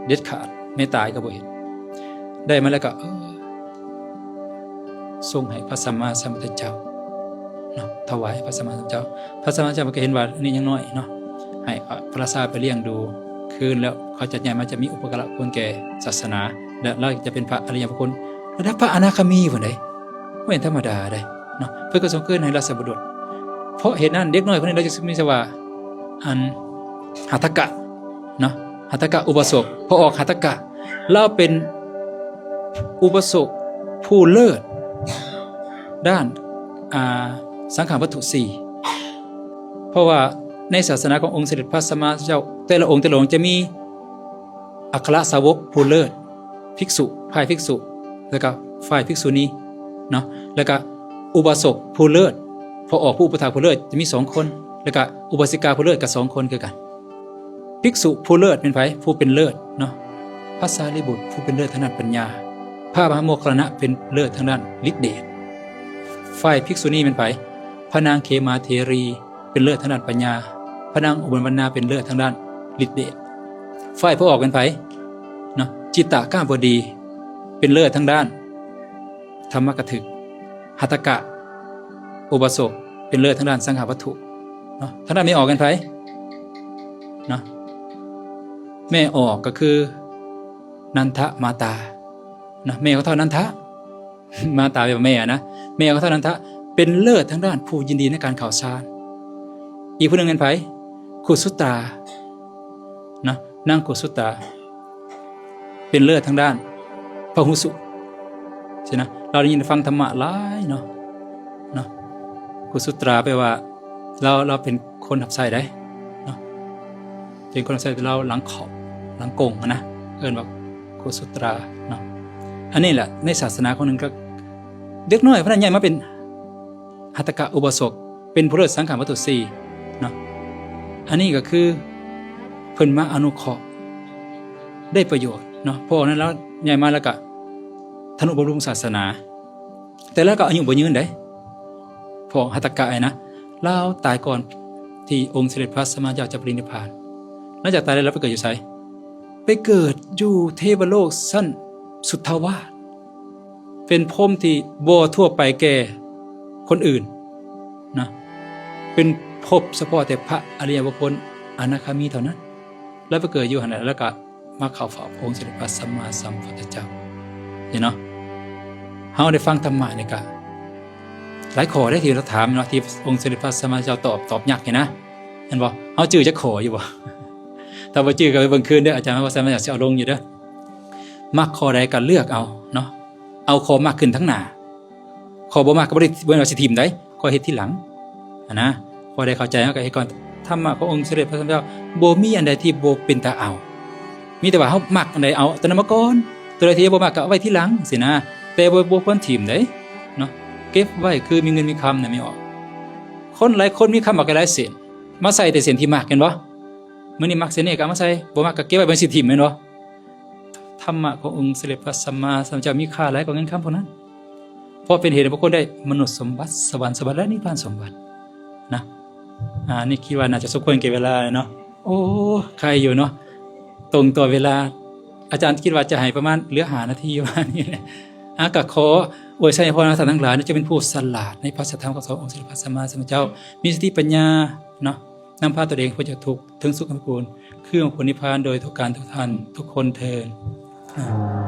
ເດັດຂາດ ແມ້ຕາຍກໍບໍ່ເຮັດ. ໄດ້ມາແລ້ວກໍ ເອີ ສົ່ງໃຫ້ພະສຳມາສຳພຸດທະເຈົ້າເນາະ ຖວາຍໃຫ້ພະສຳມາສຳພຸດທະເຈົ້າ. ພະສຳມາສຳພຸດທະເຈົ້າກໍເຫັນວ່າອັນນີ້ຍັງນ້ອຍເນາະ ໃຫ້ ອະ ພະລາຊາໄປລ້ຽງດູຄືນ ແລ້ວເຂົາຈະໃຫຍ່ມາຈະມີອຸປະກາລະຄຸນແກ່ສາສະໜາ ແລະ ລາວຈະເປັນພະອະລິຍະບຸກຄົນລະດັບພະອະນາຄາມີພຸ້ນເດ້ ບໍ່ແມ່ນທຳມະດາເດ້ເນາະ. ເພິ່ນກໍສົ່ງຄືນໃຫ້ລາຊະບຸລຸດ. ເພາະເຫດນັ້ນ ເດັກນ້ອຍຄົນນີ້ລາວຈຶ່ງມີຊື່ວ່າ ອັນ ຫັດຖະກະເນາະ ຫັດຖະກະອຸບາສົກ ພໍ່ອອກຫັດຖະກະ ລາວເປັນອຸບາສົກຜູ້ເລີດດ້ານ ອ່າ ສັງຂາວັດຖຸສີ່ ເພາະວ່າໃນສາສະໜາຂອງອົງສະເດັດພະສຳມາສຳພຸດທະເຈົ້າ ແຕ່ລະອົງ ແຕ່ລະອົງຈະມີອັກຄະລະສາວົກຜູ້ເລີດ ພິກສຸ ຝ່າຍພິກສຸ ແລ້ວກະຝ່າຍພິກສຸນີເນາະ ແລ້ວກະອຸບາສົກຜູ້ເລີດ ພໍ່ອອກຜູ້ອຸປະຖາກຜູ້ເລີດ ຈະມີສອງຄົນ ແລ້ວກະອຸບາສິກາຜູ້ເລີດກໍສອງຄົນຄືກັນ. ພິກສຸຜູ້ເລີດແມ່ນໃຜ? ຜູ້ເປັນເລີດເນາະ ພະສາລີບຸດຜູ້ເປັນເລີດທາງດ້ານປັນຍາ ພະມະຫາໂມກຄັນລານະເປັນເລີດທາງດ້ານລິດເດດ. ຝ່າຍພິກສຸນີແມ່ນໃຜ? ພະນາງເຂມາເຖຣີເປັນເລີດທາງດ້ານປັນຍາ ພະນາງອຸບົນວັນນາເປັນເລີດທາງດ້ານລິດເດດ. ຝ່າຍຜູ້ອອກແມ່ນໃຜ? ເນາະ ຈິດຕະກາມະວົດດີ ເປັນເລີດທາງດ້ານທຳມະກະທຶກ. ຫັດຖະກະອຸບາສົກ ເປັນເລີດທາງດ້ານສັງຂາວັດຖຸເນາະ. ທາງດ້ານແມ່ອອກແມ່ນໃຜ? ເນາະ ແມ່ອອກກໍຄືນັນທະມາຕາເນາະ ແມ່ຂອງທ້າວນັນທະ ມາຕາແປວ່າແມ່ນະ ແມ່ຂອງທ້າວນັນທະເປັນເລີດທາງດ້ານຜູ້ຍິນດີໃນການເຂົ້າฌານ. ອີກຜູ້ໜຶ່ງແມ່ນໃຜ? ຄຸສຸຕາເນາະ ນາງຄຸສຸຕາ ເປັນເລີດທາງດ້ານພະຫຸສຸຊີ້ນະ. ລາວໄດ້ຍິນໄດ້ຟັງທຳມະຫຼາຍເນາະ ເນາະ ຄຸສຸຕາແປວ່າລາວ ລາວເປັນຄົນຮັບໃຊ້ໃດເນາະ ເປັນຄົນຮັບໃຊ້ ແຕ່ລາວຫຼັງຂອບ ຫຼັງກົງຫັ້ນນະ ເອີ້ນວ່າຄຸສຸຕາເນາະ. ອັນນີ້ແຫຼະ ໃນສາສະໜາຂອງໜຶ່ງກໍ ເດັກນ້ອຍຜູ້ນັ້ນໃຫຍ່ມາເປັນ ຫັດຖະກະອຸບາສົກ ເປັນຜູ້ເລີດສັງຂາວັດຖຸສີ່ເນາະ. ອັນນີ້ກໍຄືເພິ່ນມາອະນຸເຄາະ ໄດ້ປະໂຫຍດເນາະ ເພາະນັ້ນລາວໃຫຍ່ມາແລ້ວກະທະນຸບຳລຸງສາສະໜາ ແຕ່ລາວກໍອາຍຸບໍ່ຍືນໃດ໋ ເພາະຫັດຖະກະຫັ້ນນະ ລາວຕາຍກ່ອນທີ່ອົງສຳເລັດພະສຳມາສຳພຸດທະເຈົ້າຈະປະລິນິບພານ. ຫຼັງຈາກຕາຍແລ້ວລາວໄປເກີດຢູ່ໃສ? ໄປເກີດຢູ່ເທວະໂລກຊັ້ນສຸດທາວາດ. ເປັນພົມທີ່ບໍ່ທົ່ວໄປແກ່ຄົນອື່ນນະ, ເປັນພົບສະເພາະແຕ່ພະອະລິຍະບຸກຄົນອະນາຄາມີເທົ່ານັ້ນ. ແລ້ວໄປເກີດຢູ່ຫັ້ນແຫຼະ ແລ້ວກໍມາເຂົ້າເຝົ້າພະອົງສຳເລັດພະສຳມາສຳພຸດທະເຈົ້າ. ເຫັນເນາະ? ເຮົາໄດ້ຟັງທຳມະນີ້ກະຫຼາຍຂໍ້ເດ້ທີ່ເຮົາຖາມເນາະ, ທີ່ອົງສຳເລັດພະສຳມາສຳພຸດທະເຈົ້າຕອບ, ຕອບຍາກນີ້ນະ. ເຫັນບໍ່? ເຮົາຈື່ຈັກຂໍ້ຢູ່ບໍ່? ຖ້າບໍ່ຈື່ກໍໄປເບິ່ງຄືນເດີ, ອາຈານພະສຳມາສຳພຸດທະເຈົ້າຊິເອົາລົງຢູ່ເດີ. ມັກຂໍ້ໃດກໍເລືອກເອົາເນາະ, ເອົາຂໍ້ມັກຂຶ້ນທາງໜ້າ. ຂໍ້ບໍ່ມັກກໍບໍ່ໄດ້ ບໍ່ແມ່ນວ່າຊິຖິ້ມໃດ, ກໍເຮັດທີຫຼັງຫັ້ນນະ. ຂໍ້ໃດເຂົ້າໃຈເຮົາກໍເຮັດກ່ອນ. ທຳມະຂອງອົງສຳເລັດພະສຳມາສຳພຸດທະເຈົ້າ ບໍ່ມີອັນໃດທີ່ບໍ່ເປັນຕາເອົາ, ມີແຕ່ວ່າເຮົາມັກອັນໃດເອົາຕົວນັ້ນມາກ່ອນ, ຕົວໃດທີ່ບໍ່ມັກກໍເອົາໄວ້ທີຫຼັງຊີ້ນະ. ແຕ່ບໍ່ ບໍ່ຄວນຖິ້ມໃດເນາະ, ເກັບໄວ້ຄືມີເງິນມີຄຳນະ ແມ່ນບໍ່? ຄົນຫຼາຍຄົນມີຄຳບັກຫຼາຍເສັ້ນ, ມາໃສ່ແຕ່ເສັ້ນທີ່ມັກ ແມ່ນບໍ່? ມື້ນີ້ມັກເສັ້ນນີ້ກໍເອົາມາໃສ່, ບໍ່ມັກກໍເກັບໄວ້ ບໍ່ຊິຖິ້ມ ແມ່ນບໍ່? ທຳມະຂອງອົງສຳເລັດພະສຳມາສຳພຸດທະເຈົ້າມີຄ່າຫຼາຍກວ່າເງິນຄຳພວກນັ້ນ, ເພາະເປັນເຫດໃຫ້ບຸກຄົນໄດ້ມະນຸດສົມບັດ, ສະຫວັນສົມບັດ ແລະ ນິບພານສົມບັດນະ. ອາ ນີ້ຄິດວ່າໜ້າຈະສົມຄວນແກ່ເວລາເນາະ. ໂອ້ ໄຄຢູ່ເນາະ, ຕົງຕໍ່ເວລາ. ອາຈານຄິດວ່າຈະໃຫ້ປະມານເຫຼືອຫ້ານາທີປະມານນີ້ແຫຼະ. ອາ ກໍຂໍອວຍໄຊໃຫ້ພວກເຮົາທັງຫຼາຍເນາະ, ຈົ່ງເປັນຜູ້ສະຫຼາດໃນພະສັດທຳຄຳສອນຂອງອົງສຳເລັດພະສຳມາສຳພຸດທະເຈົ້າ, ມີສະຕິປັນຍາເນາະ, ນຳພາຕົນເອງພົ້ນຈາກທຸກ ເຖິງສຸກໃຫ້ເປັນບຸນ ຄືມະງຄົນນິບພານ ໂດຍທຸກການທຸກທ່ານທຸກຄົນເທີ້ນ.